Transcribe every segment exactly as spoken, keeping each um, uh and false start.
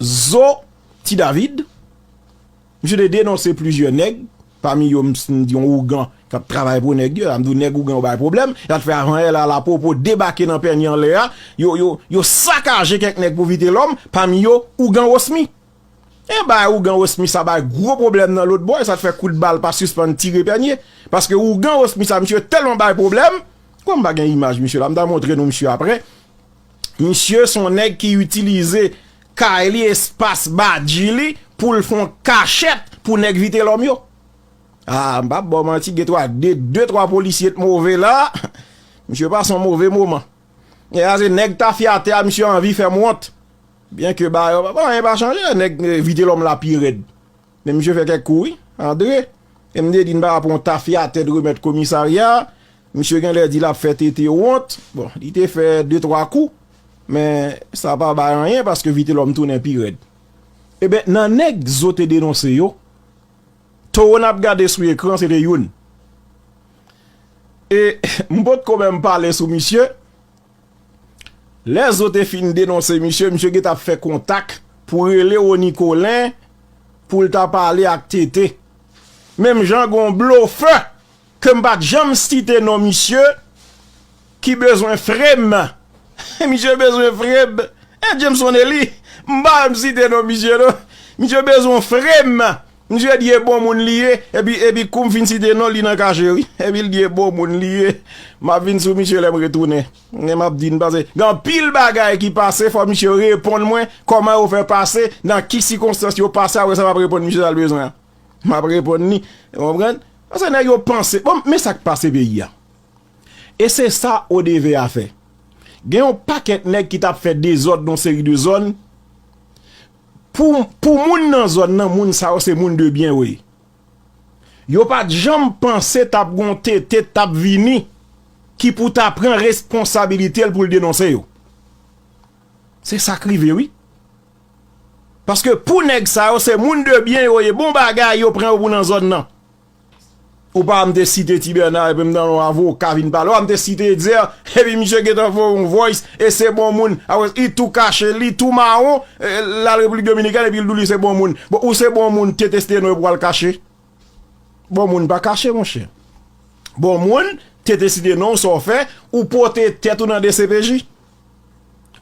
Zo Ti David, misye te denonse plizyè nèg, pami yo m s- m di yon ougan k ap travay pou nèg yo, la m di w nèg ougan yo bay pwoblèm, y ap fè avan yè la la popo debake nan pènye anlè a, yo, yo, yo sakaje kèk nèg pou Vitelòm, pami yo ougan Osmi. E bay ougan Osmi sa bay gwo pwoblèm nan lòt bò, e sa t fè kout bal pa sispann tire pènye. Paske ougan Osmi sa, misye tèlman bay pwoblèm, kòm m pa gen imaj misye la, m ta montre nou misye aprè. Misye se yon nèg ki itilize kay li, espas badji li, pou l fè yon kachèt pou nèg Vitelòm yo. A, m p ap ba w manti, gen twa, de, de, twa polisye t move la. Misye pase yon move moman. E a se nèg tafyatè a, misye anvi fè m wont. Byen ke ba yo, pa, anyen pa chanje, nèg, eh, Vitelòm la pi rèd. Men misye fè kèk kou, wi, antre. E m te di n pa pran tafyatè t remèt komisarya. Misye genlè di l ap fè T T wont. Bon, li te fè de, twa kou. Men sa pa bay anyen paske Vitelòm tounen pi rèd. Eben, nan nèg Zo te denonse yo, towo n ap gade sou ekran, se te youn. E m potko menm pale sou misye. Lè Zo te fin denonse misye, misye gentan ap fè kontak pou rele Rony Colin pou l ta pale ak T T. Menm jan gon blofè ke m pa t janm site non misye ki bezwen fre m. Misye bezwen fre m. E Jameson Eli, m pa janm site non misye non. Misye bezwen fre m. Misye di e bon moun li ye, epi, epi kou m fin site non li nan kache wi. Epi l di e bon moun li ye. M ap vin sou misye lè m retounen. Men m ap di n pase. Gen anpil bagay ki pase, fò misye reponn mwen kòman yo fè pase, nan ki sikonstans yo pase, apre sa m ap reponn misye sa l bezwen an. M ap reponn li. Ou konprann? Paske nèg yo panse, bon, men sa k pase peyi a. E se sa ODV a fè. Gen yon pakèt nèg ki t ap fè dezòd nan yon seri de zòn. Pou, pou moun nan zòn nan, moun sa yo se moun de byen yo ye. Yo pa t janm panse t ap gon T T t ap vini ki pou ta pran responsabilite l pou l denonse yo. Se sa k rive wi. Paske pou nèg sa yo, se moun de byen yo ye, bon bagay yo pran yo pou nan zòn nan. Ou pa m te site Ti Bèna, epi m tande yon avoka vin pale. Ou pa m te site Etzer, epi misye gentan voye yon voice, e se bon moun. Apre, li tou kache, li tou mawon, e, l al Repiblik Dominikèn, epi l di w li se bon moun. Bon, ou se bon moun, T T site non pou al kache. Bon moun pa kache, monchè. Bon moun, T T site non, sa w fè, ou pote tèt ou nan D C P J.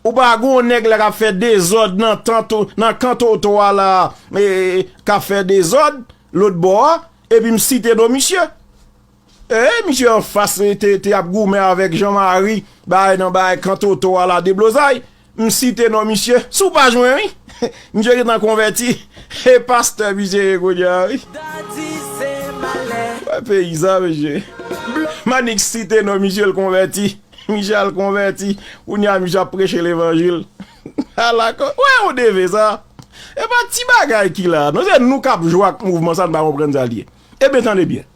Ou pa gon nèg la k ap fè dezòd nan tanto, nan kantoto a la, e, k ap fè dezòd, lòt bò a, epi m site non misye. E, misye anfas te, te ap goumen avèk Jean Marie, bay nan bay kantoto a la deblozay. M site non misye, sou paj mwen wi. Misye gentan konvèti. E pastè misye ye kounye a wi. Wè peyi sa, mesye. Manix site non misye, l konvèti. Misye al konvèti. Kounye a misye ap preche levanjil. Ala kò, wè ODV sa. E pa ti bagay ki la. Non, se nou k ap jwe ak mouvman sa, n pa konprann sa l ye. Eben, tande byen.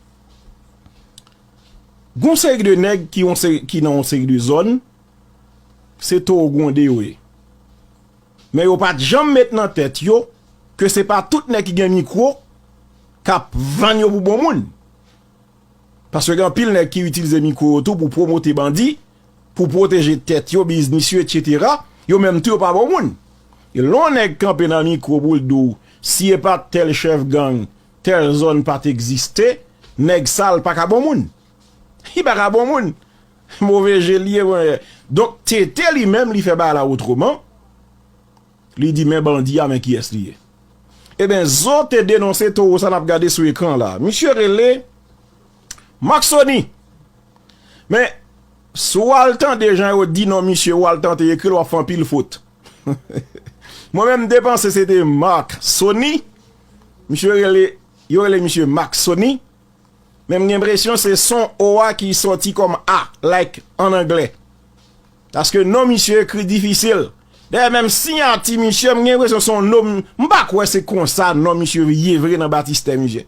Gon seri de nèg ki yon seri, ki nan yon seri de zòn, se towo gwonde yo ye. Men yo pa t janm met nan tèt yo ke se pa tout nèg ki gen mikwo k ap vann yo pou bon moun. Paske gen anpil nèg ki itilize mikwo yo tou pou pwomote bandi, pou pwoteje tèt yo, biznis yo, etsetera. Yo menm tou yo pa bon moun. E lè yon nèg kanpe nan mikwo pou l di w, si e pa t tèl chèf gang, tèl zòn pa t egziste, nèg sa l pa ka bon moun. Li pa ka bon moun. Move je li ye, mwen. Donk, T T li menm, li fè bagay la otreman. Li di, men bandi a, men kiyès li ye. Eben, Zo te denonse towo sa n ap gade sou ekran la. Misye rele Marc Sony. Men, si w al tande jan yo di non misye, w al tante ekri l, w ap fè anpil fot. Mwen menm, m te panse se te Marc Sony. Misye rele, yo rele misye Marc Sony. Men m gen enpresyon se son O a ki sòti kòm A, like an anglè. Paske non misye ekri difisil. Dayè, menm siyati misye, m gen enpresyon se yon non, m pa kwè se konsa non misye ye vre nan batistè misye.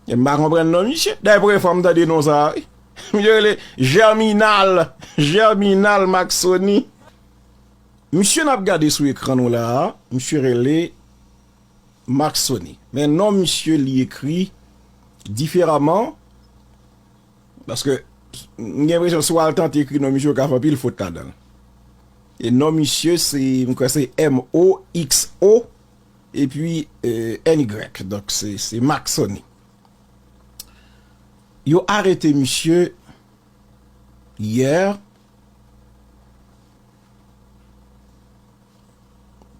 E m pa konprann non misye. Dayè, premye fwa m tande non sa a, wi. Misye rele Germinal, Germinal Maxoni. Misye n ap gade sou ekran nou la a, misye rele Maxoni. Men non misye li ekri diferaman, paske m gen enpresyon si w al tante ekri non misye, w ka fè anpil fot ladan l. E non misye se, m kwè se M O X O, epi, euh, N Y. Donk, se, se Maxoni. Yo arete misye yè,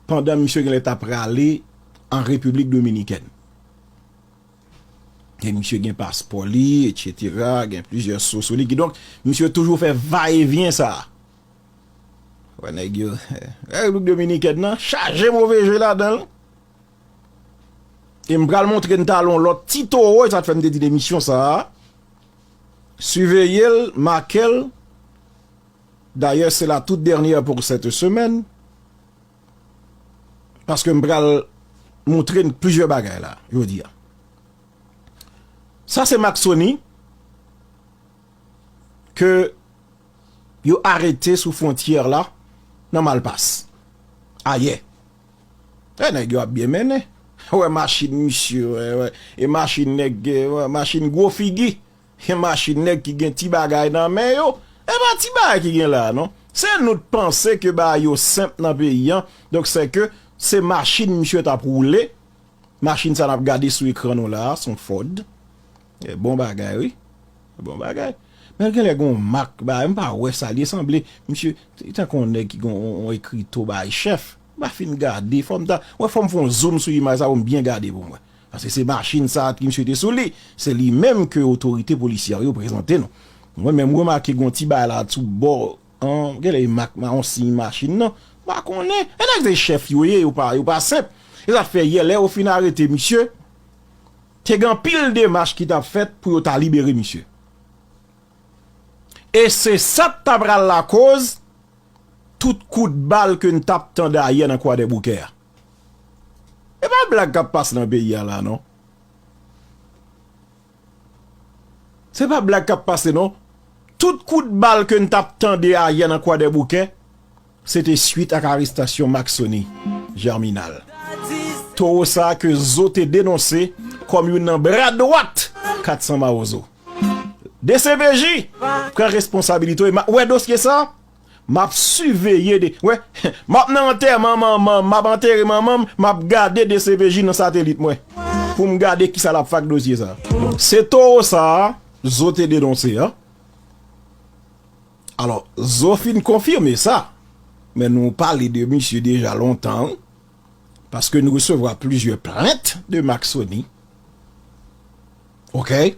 pandan misye genlè ta prale an Repiblik Dominikèn. E misye gen paspò li, etsetera, gen plizyè sous sou li. Kidonk, misye toujou fè vayevyen sa a. Wè nèg yo, Repiblik Dominikèn nan chaje move je ladan l. E m pral montre n talon lòt ti towo, e sa t fè m te di demisyon sa a. Siveye l, make l. Dayè, se la tout dènyè pou sèt semèn. Paske m pral montre n plizyè bagay la, jodi a. Sa se Maxoni ke yo arete sou fwontyè la nan Malpas. Ayè. E nèg yo ap byen mennen. Wè machin misye, wè, wè. E machin nèg, wè, machin gwo figi. E machin nèg ki gen ti bagay nan men yo. E pa ti bagay ki gen la, non. Se nou t panse ke bagay yo senp nan peyi an. Donk, se ke se machin misye t ap woule. Machin sa n ap gade sou ekran nou la a, se yon Ford. E bon bagay, wi. Bon bagay. Men l genlè gen yon mak, bagay, m pa wè sa, li sanble, misye, li tankou yon nèg ki gen yon, yon ekrito bay chèf. M pa fin gade, fò m ta, wè, fò m fè yon zoom sou imaj sa pou m byen gade pou m wè. Paske se machin sa ki misye te sou li. Se li menm ke otorite polisyè yo prezante nou. Mwen menm remake gen yon ti bagay la sou bò, an, genlè e mak, ma, yon siy machin nan. M pa konnen. E nèg se chèf yo ye, yo pa, yo pa senp. E sa fè yè, lè yo fin arete misye, te gen anpil demach ki t ap fèt pou yo ta libere misye. E se sa k ta pral lakoz tout kout bal ke n t ap tande ayè nan Kwadèboukè a. E pa blag k ap pase nan peyi a la, non. Se pa blag k ap pase, non. Tout kout bal ke n t ap tande ayè nan Kwadèboukè, se te swit ak arestasyon Maxoni Germinal. Towo sa a ke Zo te denonse kòm youn nan bra dwat Kat San Mawozo. D C P J, pran responsabilite w e m ap wè dosye sa, m ap siveye de, wè, m ap nan antèman manman m, m ap antere manman m, m ap gade D C P J nan satelit mwen, pou m gade kisa l ap fè ak dosye sa. Se towo sa a, Zo te denonse a. Alò, Zo fin konfime sa, men nou pale de misye deja lontan, wi, paske nou resevwa plizyè plent de Maxoni. Oke?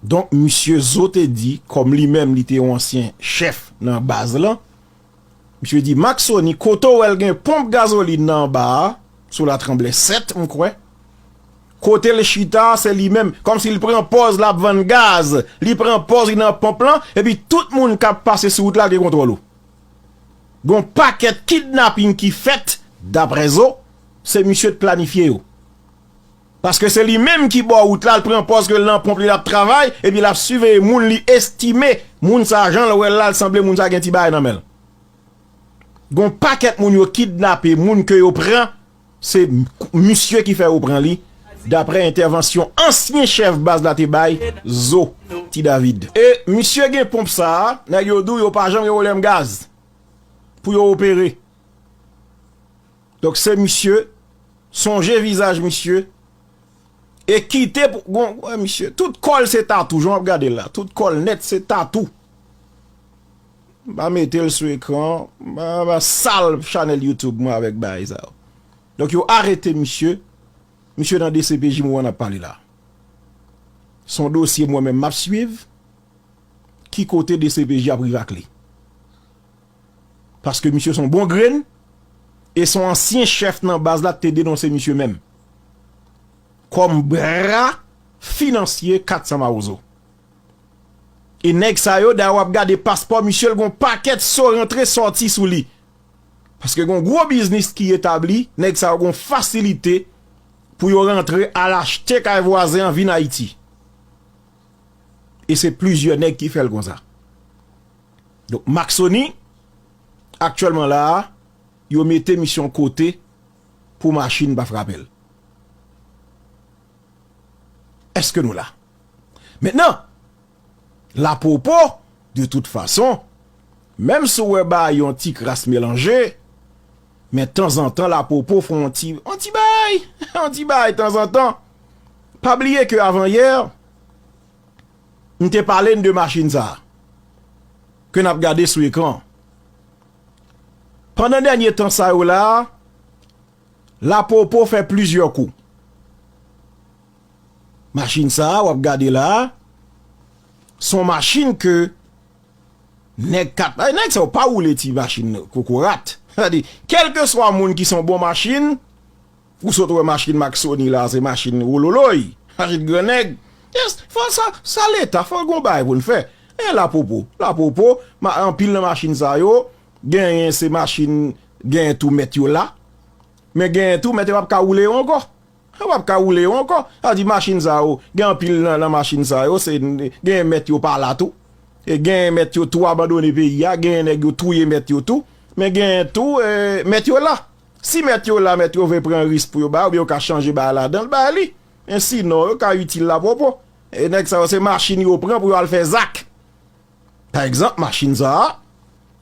Donk, misye Zo te di, kòm li menm li te yon ansyen chèf nan baz lan, misye di, Maxoni, kote w wè l gen ponp gazolin nan anba a, sou Latranblè sèt, m kwè. Kote l chita, se li menm. Kòmsi l pran pòz l ap vann gaz, li pran pòz li nan ponp lan, epi tout moun k ap pase sou wout la, l gen kontwòl ou. Gon pakèt kidnaping ki fèt, daprè Zo, se misye t planifye yo. Paske se li menm ki bò wout la, l pran pòz ke l nan ponp li, l ap travay, epi l ap siveye moun li estime, moun sa jan l wè l la, l sanble moun sa gen ti bagay nan men l. Gon pakèt moun yo kidnape, moun ke yo pran, se m-, misye ki fè yo pran li, daprè entèvansyon ansyen chèf baz la te bay, Zo, Ti David. E misye gen ponp sa a, nèg yo di w yo pa janm gen pwoblèm gaz pou yo opere. Donk se misye, sonje vizaj misye, e kite pou, gon, wè misye, tout kò l se tatou, jan w ap gade l la, tout kò l nèt se tatou. M pa mete l sou ekran, m pa, m pa sal chanèl YouTube mwen avèk bagay sa yo. Donk yo arete misye, misye nan D C P J moman n ap pale la. Se yon dosye mwen menm m ap swiv, ki kote D C P J ap rive ak li. Paske misye se yon bon grenn, e se yon ansyen chèf nan baz la k te denonse misye menm. Kòm bra finansye Kat San Mawozo. E nèg sa yo, dayè w ap gade paspò misye, l gon pakèt so rantre sòti sou li. Paske gon gwo biznis ki etabli, nèg sa yo gon fasilite pou yo rantre al achte kay vwazen an vin Ayiti. E se plizyè nèg ki fè l konsa. Donk, Maxoni, aktyèlman la a, yo mete misye yon kote pou machin pa frape l. Èske nou la? Mentnan, lapwopo, de tout fason, Menm si w wè bagay yo yon ti kras melanje, men tanzantan Lapopo fè yon ti, yon ti bagay, yon ti bagay tanzantan. Pa bliye ke avanyè, m te pale n de machin sa a, ke n ap gade sou ekran. Pandan dènye tan sa yo la, Lapopo fè plizyè kou. Machin sa a, w ap gade la a, se yon machin ke nèg kat, ay, nèg sa yo pa woule ti machin kokorat. Sa di, kèlkeswa moun ki se yon bon machin, ou sot wè machin Maksoni la, se machin wololoy, machin gran nèg. Yes, fò sa, sa Leta, fò l gon bagay pou n fè. E Lapopo, Lapopo, ma-, anpil nan machin sa yo, genyen se machin, genyen tou mèt yo la, men genyen tou mèt yo p ap ka woule yo ankò. Yo p ap ka woule yo ankò. Sa di machin sa yo, gen anpil nan, nan machin sa yo, se, gen mèt yo pa la tou. E gen mèt yo tou abandone peyi a, gen nèg yo touye mèt yo tou. Men gen tou, e, mèt yo la. Si mèt yo la, mèt yo vle pran risk pou yo ba, oubyen yo ka chanje bagay ladan l, bay li. Men sinon, yo ka itil Lapopo. E nèg sa yo, se machin yo pran pou yo al fè zak. Pa egzanp, machin sa a,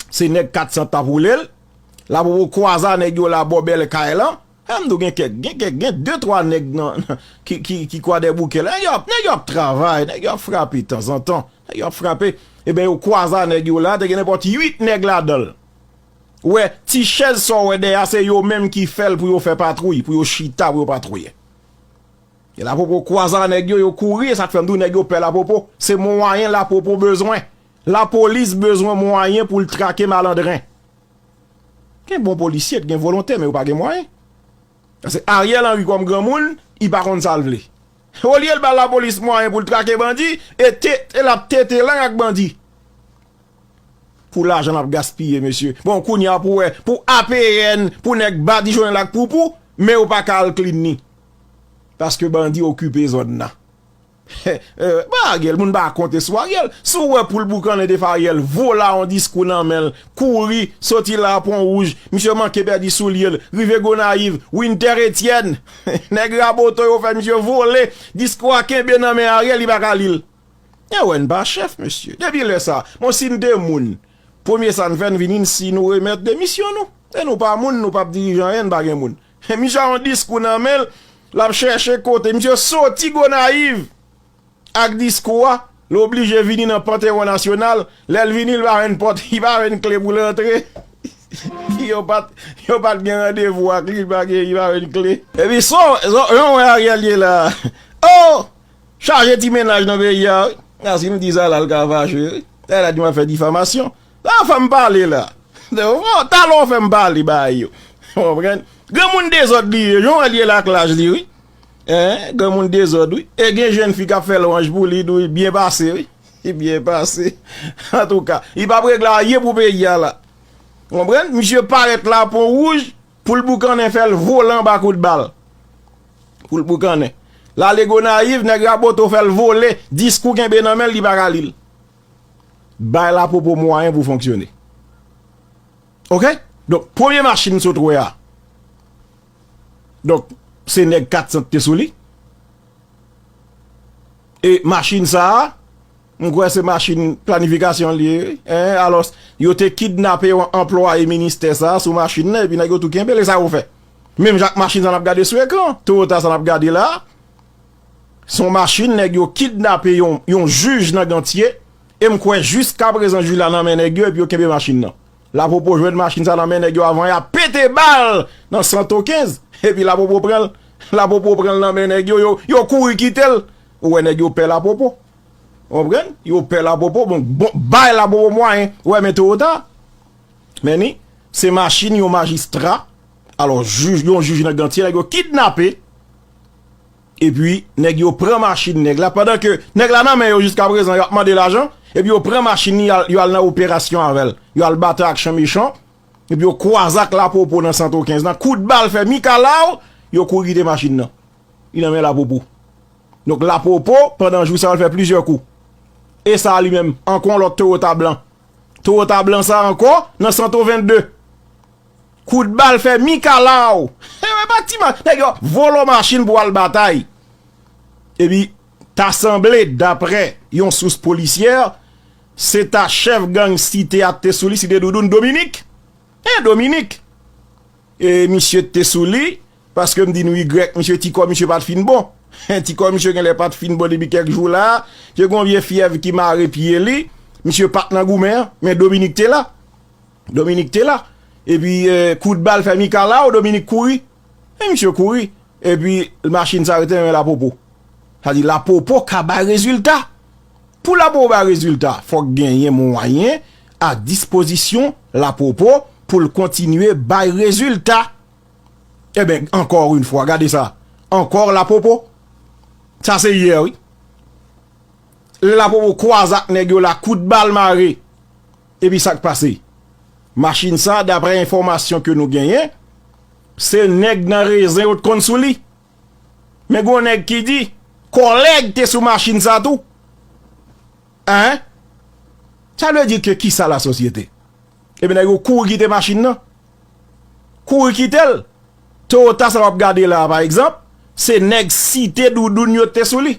se nèg kat san t ap woule l, Lapopo kwaze a nèg yo la bò bèl kay lan. E m di w gen kèk, gen kèk, gen de twa nèg nan, nan, ki, ki, ki Kwadèboukè la. Nèg yo ap, nèg yo ap travay, nèg yo ap frape tanzantan. Nèg yo ap frape. Ebyen, yo kwaze a nèg yo la, te gen nenpòt uit nèg ladan l. Ou wè, ti chèz sa w wè dèyè a, se yo menm ki fè l pou yo fè patwouy, pou yo chita, pou yo patwouye. E Lapopo kwaze a nèg yo, yo kouri, e sa k fè m di w nèg yo pè Lapopo. Se mwayen Lapopo bezwen. Lapolis bezwen mwayen pou l trake malandren. Gen bon polisye, gen volontè, men yo pa gen mwayen. Paske Ariel Henry kòm granmoun, li pa konn sa l vle. Olye l ba lapolis mwayen pou l trake bandi, e te, e l ap tete lang ak bandi. Pou lajan n ap gaspiye, mesye. Bon, kounye a pou wè, pou A P N, pou nèg badijonnen l ak poupou, men yo pa ka al clean li. Paske bandi okipe zòn nan. Eh, ba Ariel, moun pa konte sou Ariel. Si w wè Poul Boukannen te fè Ariel vola yon diskou nan men l, kouri, soti la a Pon Wouj, misye manke pèdi soulye l, rive Gonayiv, Winter Etienne, nèg Raboto yo fè misye vole, diskou a kenbe nan men Ariel, li pa ka li l. E wè n pa chèf, mesye. Depi lè sa, bon, si n te moun, premye sa n fè, n vini, n si nou remèt demisyon nou. E nou pa moun, nou p ap dirije anyen, n pa gen moun. E misye a yon diskou nan men l, l ap chèche kote. Misye soti Gonayiv ak diskou a, l oblije vini nan Pantewon Nasyonal. Lè l vini, li pa jwenn pòt, li pa jwenn kle pou l rantre. Yo pa t, yo pa t gen randevou ak li, li pa gen, li pa jwenn kle. Epi son, son, jan wè Ariel ye la. Oh! Chaje ti mennaj nan peyi a, wi. A, si m di sa la, l ka fache, wi. Sa la di m ap fè difamasyon. Sa fè m pale la. Talè w fè m pale bagay yo. Ou konprann? Granmoun dezòd li ye, jan w wè l ye la ak laj li, wi. Hein, granmoun dezòd, wi. E gen jèn fi k ap fè lwanj pou li, tou, li byen pase, wi. Li byen pase. Antouka, li p ap regle anyen pou peyi a la. Ou konprann? Misye parèt la, Pon Wouj, Poul Boukannen fè l vole anba kout bal. Poul Boukannen. L ale Gonayiv, nèg Raboto fè l vole, diskou kenbe nan men l, li pa ka li l. Bay Lapopo mwayen pou fonksyone. Oke? Donk, premye machin sot wè a. Donk, se nèg kat san te sou li. E machin sa a, m kwè se machin planifikasyon li ye, wi. Hein, alò, yo te kidnape yon anplwaye ministè sa a sou machin nan, epi nèg yo tou kenbe l, e sa yo fè. Menm jan ak machin sa n ap gade sou ekran, Toyota sa n ap gade la, se yon machin nèg yo kidnape yon, yon jij nan Gantye, e m kwè jiskaprezan jij la nan men nèg yo, epi yo kenbe machin nan. Lapopo jwenn machin sa nan men nèg yo avan y ap pete bal nan Santo kenz. Epi Lapopo pran l. Lapopo pran l nan men nèg yo, yo, yo kouri kite l. Ou wè nèg yo pè Lapopo. Ou konprann? Yo pè Lapopo. Bon, bon, bay Lapopo mwayen. Ou wè, men Toyota. Men ni, se machin yon majistra. Alò, jij, yon jij nan Gantye, nèg yo kidnape. Epi, nèg yo pran machin nèg la. Pandan ke nèg la nan men yo jiskaprezan, y ap mande lajan. Epi, yo pran machin li, y al, yo al nan operasyon avè l. Yo al batay ak Chan Mechan. Epi, yo kwaze ak Lapopo nan Santo kenz nan. Kout bal fè mikalaw, yo kouri kite machin nan. Li nan men Lapopo. Donk, Lapopo, pandan jou sa yo, l fè plizyè kou. E sa a li menm, ankò yon lòt Toyota blan. Toyota blan sa a ankò, nan Santo vennde. Kout bal fè mikalaw. E wè pa ti ma-, nèg yo volo machin pou al batay. Epi, ta sanble, daprè yon sous polisyè, Se ta chèf gang Site a te sou li, Site Doudoun, Dominik. E Dominik. E misye te sou li, paske m di nou igrèk, misye ti kò misye pa t fin bon. Ti kò misye genlè pa t fin bon depi kèk jou la. Te gon vye fyèv ki mare pye li. Misye pa t nan goumen an, men Dominik te la. Dominik te la. Epi, eh, kout bal fè mikalaw, Dominik kouri. E misye kouri. Epi, machin sa rete nan men Lapopo. Sa di Lapopo ka bay rezilta. Pou Lapopo bay rezilta, fòk genyen mwayen a dispozisyon Lapopo pou l kontinye bay rezilta. Eben, encore une fois, gade sa. Ankò Lapopo. Sa se yè, wi. Lapopo kwaze ak nèg yo la, kout bal mare. Epi sa k pase? Machin sa, daprè enfòmasyon ke nou genyen, se nèg nan Rezen yo t konn sou li. Men gon nèg ki di, kòlèg te sou machin sa tou. Hein? Sa vle di ke kisa lasosyete? Ebyen, nèg yo kouri kite machin nan. Kouri kite l. Toyota sa w ap gade la a, pa egzanp, se nèg Site Doudoun yo te sou li.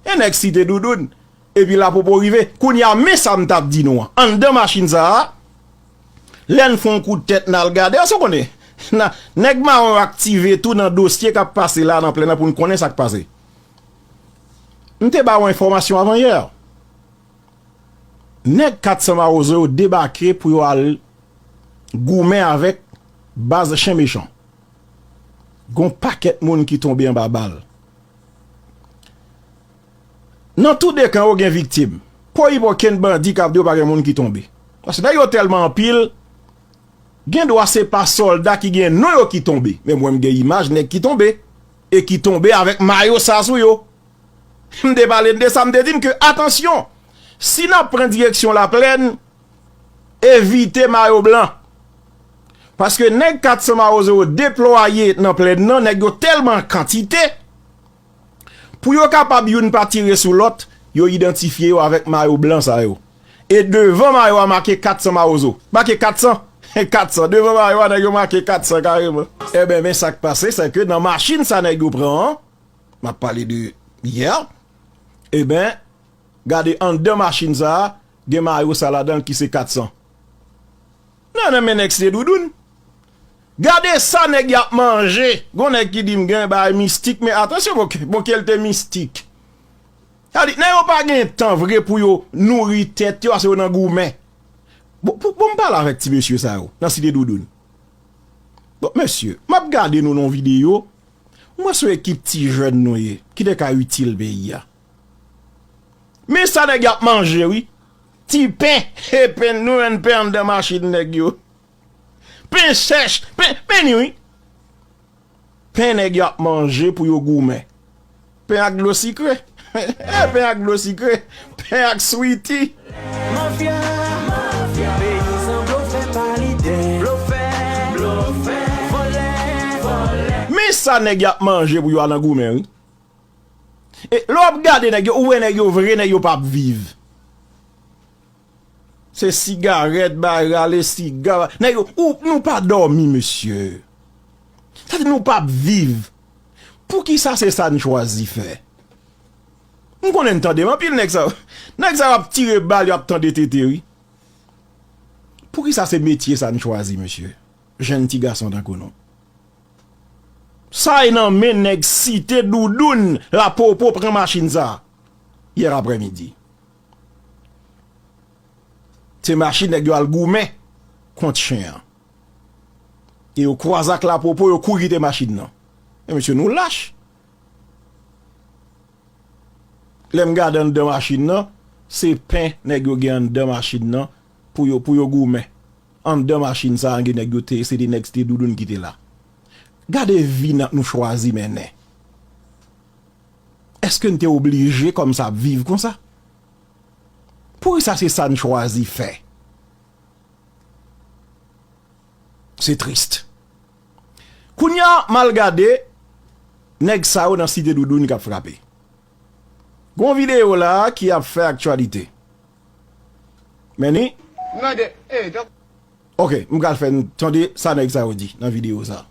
E nèg Site Doudoun. Epi Lapopo rive. Kounye a, men sa m t ap di nou an. Anndan machin sa a, lè n fè yon kout tèt n al gade, èske w konnen? Na, nèg mawon yo aktive tou nan dosye k ap pase la nan Plèn nan pou n konnen sa k pase. M te ba w enfòmasyon avan yè. Nèg kat san Mawozo yo debake pou yo al goumen avèk baz Chen Mechan. Gon pakèt moun ki tonbe anba bal. Nan tou de kan yo gen viktim. Poyipa okenn bandi k ap di yo pa gen moun ki tonbe. Paske nèg yo tèlman anpil, gen dwa se pa sòlda ki gen non yo ki tonbe. Men mwen m gen imaj nèg ki tonbe. E ki tonbe avèk mayo sa sou yo. M te pale n de sa, m te di n ke, atansyon, si n ap pran direksyon Laplèn, evite mayo blan. Paske nèg kat san Mawozo yo deplwaye nan Plèn nan, nèg yo tèlman an kantite, pou yo kapab youn pa tire sou lòt, yo idantifye yo avèk mayo blan sa yo. E devan mayo a make kat san Mawozo. Make kat san. Kat san. Devan mayo a, nèg yo make kat san kareman. Eben, men sa k pase, se ke nan machin sa nèg yo pran an, m ap pale de yè, eben, gade anndan machin sa a, gen mayo sa ladan l ki se kat san. Nan, nan men nèg Site Doudoun. Gade sa nèg y ap manje. Gon nèg ki di m gen bagay mistik, men atansyon, bon, ke, bon, ke l te mistik. Sa di, nèg yo pa gen tan vre pou yo nouri tèt yo, paske yo nan goumen. Bon, pou, pou m pale avèk ti mesye sa yo, nan Site Doudoun. Bon, mesye, m ap gade nou nan yon videyo, m wè se yon ekip ti jèn nou ye, ki te ka itil peyi a. Men sa nèg y ap manje, wi. Ti pen, e pen nou, menm pen anndan machin nèg yo. Pen chèch, pen, pen ni, wi. Pen nèg y ap manje pou yo goumen. Pen ak dlo sikre. Pen ak dlo sikre. Pen ak switi. Mafya, mafya, peyizan blofè pa lidè. Blofè, blofè, vòlè, vòlè. Men sa nèg y ap manje pou yo al nan goumen, wi. E lè w ap gade nèg yo, ou wè nèg yo vre, nèg yo p ap viv. Se sigarèt, bay rale siga. Nèg yo, ou, nou pa dòmi, mesye. Sa di nou p ap viv. Poukisa se sa n chwazi fè? M konnen n tande m anpil nèg sa yo. Nèg sa yo ap tire bal, yo ap tande tete, wi. Poukisa se metye sa n chwazi, mesye? Jèn ti gason tankou nou. Sa e nan men nèg Site Doudoun, Lapopo pran machin sa a yè aprèmidi. Se machin nèg yo al goumen kont chen an. E yo kwaze ak Lapopo, yo kouri kite machin nan. E mesye, nou lach. Lè m gade anndan machin nan, se pen nèg yo gen anndan machin nan pou yo, pou yo goumen. Anndan machin sa a, gen nèg yo te, se te nèg Site Doudoun ki te la. Gade vi n, nou chwazi mennen. Èske n te oblije kòmsa ap viv konsa? Poukisa se sa n chwazi fè? Se tris. Kounye a, m al gade nèg sa yo nan Site Doudoun k ap frape. Gon videyo la a ki ap fè aktyalite. Men ni. Mande, eh, donk. Ok, m pral fè n tande sa nèg sa yo di nan videyo sa.